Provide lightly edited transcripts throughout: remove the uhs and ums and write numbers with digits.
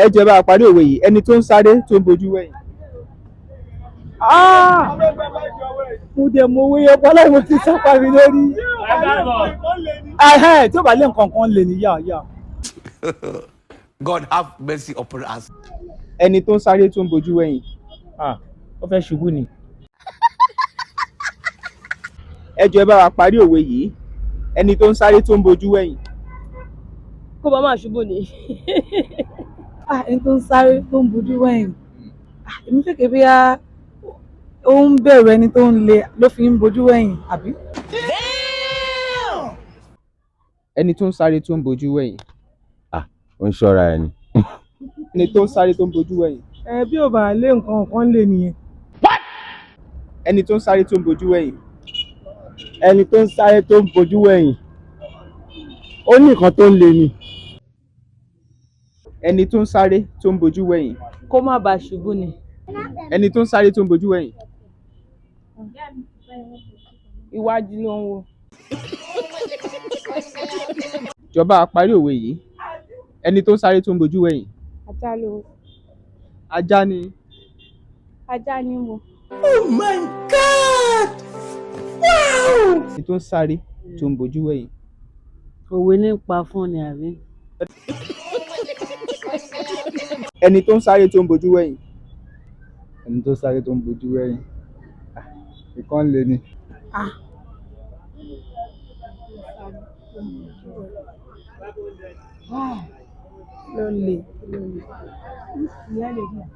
Ẹ jọ̀ọ́, ẹ bá wa parí òwe yìí: ẹni tó ń sáré tó ń bojú wẹ̀yìn. Ah! Mo dẹ̀ mọ owó yẹn pọ́lá, mo ti sápá mi lórí. Ẹhẹ́n, tí ó bá lé nǹkan kan lè ní yà yà. God have mercy upon us. Ẹni tó ń sáré tó ń bojú wẹ̀yìn. Ah, ó fẹ́ ṣubú ni. Ẹ jọ̀ọ́, ẹ bá wa parí òwe yìí: ẹni tó ń sáré tó ń bojú wẹ̀yìn. Kó bá máa ṣubú ni. Ah, ẹni tó ń sáré tó ń bojú wẹ̀yìn. Ah, èmi fẹ́ kẹ́ bí a ó ń bẹ̀rù ẹni tó ń le ló fi ń bojú wẹ̀yìn, àbí? Ẹni tó ń sáré tó ń bojú wẹ̀yìn. Ó ń ṣọ́ra ẹ ni. Ẹni tó ń sáré tó ń bojú wẹ̀yìn. Ẹ bí ò bá lé nǹkan kan lè nìyẹn. Ẹni tó ń sáré tó ń bojú wẹ̀yìn. Ẹni tó ń sáré tó ń bojú wẹ̀yìn, ó ní nǹkan tó ń le ni. Ẹni tó ń sáré tó ń bojú wẹ̀yìn. Kó má bàa ṣubú ni. Ẹni tó ń sáré tó ń bojú wẹ̀yìn. Iwájú ló ń wò. Jọ̀ọ́, bá wa parí òwe yìí: ẹni tó ń sáré tó ń bojú wẹ̀yìn. Ajá ló. Ajá ni. Ajá ni wò. Ẹni tó ń sáré tó ń bojú wẹ̀yìn. Òwe ní pa fún ni, àbí? Ẹni tó ń sáré tó ń bojú wẹ̀yìn. Ẹni tó sáré tó ń bojú wẹ̀yìn, ìkan lè ní. Ah! Ló lè ló lè ìyá lè dùn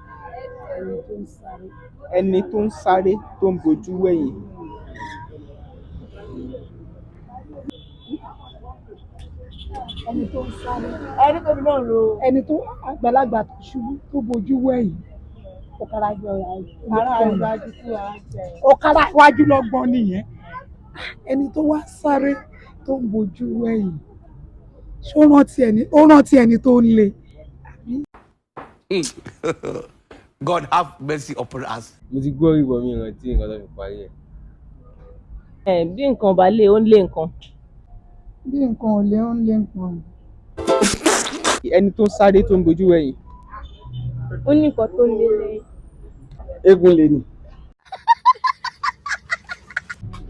ẹni tó ń sáré. Ẹni tó ń sáré tó ń bojú wẹ̀yìn. Ẹni tó ń sáré. Ẹni tó náà ro. Ẹni tó àgbàlagbà tó ṣubú tó bojú wẹ̀yìn. Ọ̀kadà ara iwájú sí ara jẹ. Ọ̀kadà iwájú lọ́gbọ́n nìyẹn. Ẹni tó wá sáré tó ń bojú wẹ̀yìn, ṣé ó rántí ẹni, ó rántí ẹni tó ń le? God have mercy upon us. Mo ti gbọ́ ìwọ mi rántí nǹkan tó fi parí ẹ̀. Ẹ bí nǹkan bá lé, ó ń lé nǹkan. Bí nǹkan ò lé, ó ń lé nǹkan. Ẹni tó ń sáré tó ń bojú wẹ̀yìn. Ó ní nǹkan tó ń lé lẹ́yìn. Eégún lè ní.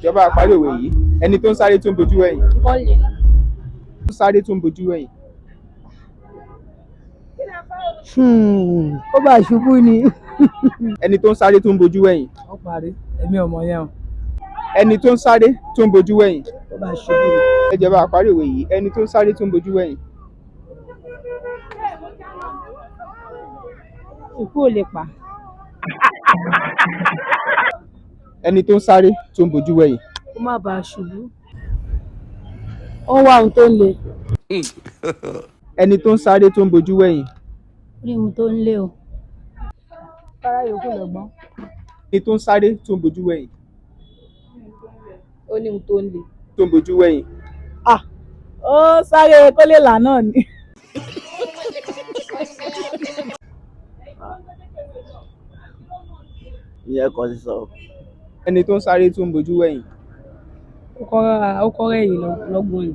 Jọ̀ọ́, bá wa parí òwe yìí: ẹni tó ń sáré tó ń bojú wẹ̀yìn. Nǹkan lè. Tó ń sáré tó ń bojú wẹ̀yìn. Ó bá ṣubú ni. Ẹni tó ń sáré tó ń bojú wẹ̀yìn. Ó parí, èmi ò mọ̀ yẹn o. Ẹni tó ń sáré tó ń bojú wẹ̀yìn. Ó bá ṣubú ni. Ẹ jọ̀ọ́, bá wa parí òwe yìí: ẹni tó ń sáré tó ń bojú wẹ̀yìn. Ikú ò lè pa. Ẹni tó ń sáré tó ń bojú wẹ̀yìn. Kó má bàa ṣubú. Ó ń wá ohun tó ń le. Ẹni tó ń sáré tó ń bojú wẹ̀yìn. Ó ní ohun tó ń lé o. Kára yòókù lọ́gbọ́n. Ẹni tó ń sáré tó ń bojú wẹ̀yìn. Ó ní ohun tó ń le. Tó ń bojú wẹ̀yìn. Ah! Ó sáré kó lè là náà ni. Ìyẹn kọ́ sí sọ. Ẹni tó ń sáré tó ń bojú wẹ̀yìn. Ó kọ́ ẹ̀yìn lọ́gbọ́n ni.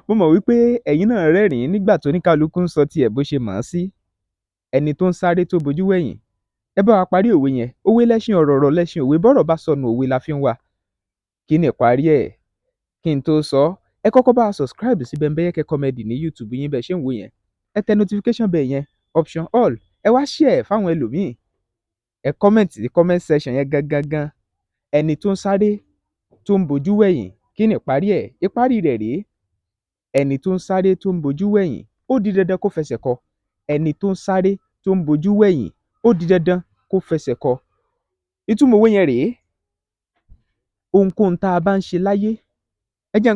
Mo mọ̀ wípé ẹ̀yin náà rẹ́rìn-ín nígbà tó ní kálukú ń sọ tiẹ̀ bó ṣe mọ̀ ọ́n sí. Ẹni tó ń sáré tó bojú wẹ̀yìn. Ẹ bá wa parí òwe yẹn. Òwe lẹ́ṣin ọ̀rọ̀, ọ̀rọ̀ lẹ́ṣin òwe. Bọ́rọ̀ bá sọnù, òwe la fi ń wá. Kí ni ìparí ẹ̀? Kí n tó sọ, ẹ kọ́kọ́ bá wa subscribe sí Bembeyeke Comedy ní YouTube yín bẹ́ẹ̀ ṣe ń wò yẹn. Ẹ tẹ notification bell yẹn, option all. Ẹ wá share fáwọn ẹlòmíì. Ẹ comment sí comment section yẹn gangan gan. Ẹni tó ń sáré tó ń bojú wẹ̀yìn, kí ni ìparí ẹ̀? Ìparí rẹ̀ rèé: ẹni tó ń sáré tó ń bojú wẹ̀yìn, ó di dandan kó fẹsẹ̀ kọ. Ẹni tó ń sáré tó ń bojú wẹ̀yìn, ó di dandan kó fẹsẹ̀ kọ. Ìtumọ̀ òwe yẹn rèé: ohunkóhun tá a bá ń ṣe láyé, ẹ jẹ́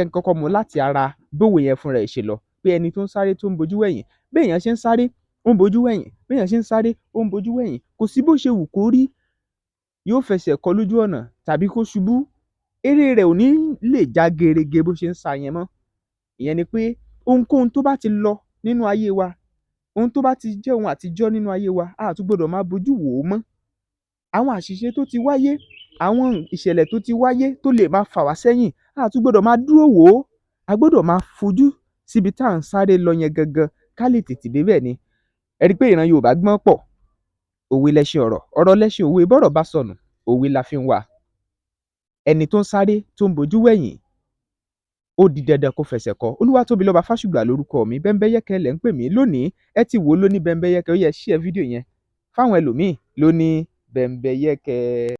n kọ́kọ́ mu láti ara bówe yẹn fúnra ẹ̀ ṣe lọ, pé ẹni tó ń sáré tó ń bojú wẹ̀yìn, béèyàn ṣe ń sáré, ó ń bojú wẹ̀yìn, béèyàn ṣe ń sáré, ó ń bojú wẹ̀yìn, kò sí bó ṣe wù kó rí, yóò fẹsẹ̀ kọ lójú ọ̀nà tàbí kó ṣubú. Eré rẹ̀ ò ní lè já gerege bó ṣe ń sá yẹn mọ́. Ìyẹn ni pé ohunkóhun tó bá ti lọ nínú ayé wa, Ohun tó bá ti jẹ́ ohun àtijọ́ nínú ayé wa, a tún gbọ́dọ̀ máa bójú wò ó mọ́. Àwọn àṣìṣe tó ti wáyé, àwọn ìṣẹ̀lẹ̀ tó ti wáyé tó lè máa fà wá sẹ́yìn, a tún gbọ́dọ̀ máa dúró wò ó. A gbọ́dọ̀ máa fojú síbi tá à ń sáré lọ yẹn gangan ká lè tètè débẹ̀ ni. Ẹ rí i pé ìran Yorùbá gbọ́n pọ̀. Òwe lẹṣin ọ̀rọ̀, ọ̀rọ̀ lẹṣin òwe. Bọ́rọ̀ bá sọnù, òwe la fi ń wá. Ẹni tó ń sáré tó ń bojú wẹ̀yìn, ó di dandan kó fẹsẹ̀ kọ. Olúwatóbilọ́ba Fásùgbà lórúkọ mi. Bẹ́ńbẹ́yẹ́kẹ́ lẹ̀ ń pè mí lónìí. Ẹ ti wò ó lóní bẹ́ńbẹ́yẹ́kẹ́, ó yẹ share fídíò yẹn fáwọn ẹlòmíì lóní bẹ́ńbẹ́yẹ́kẹ́.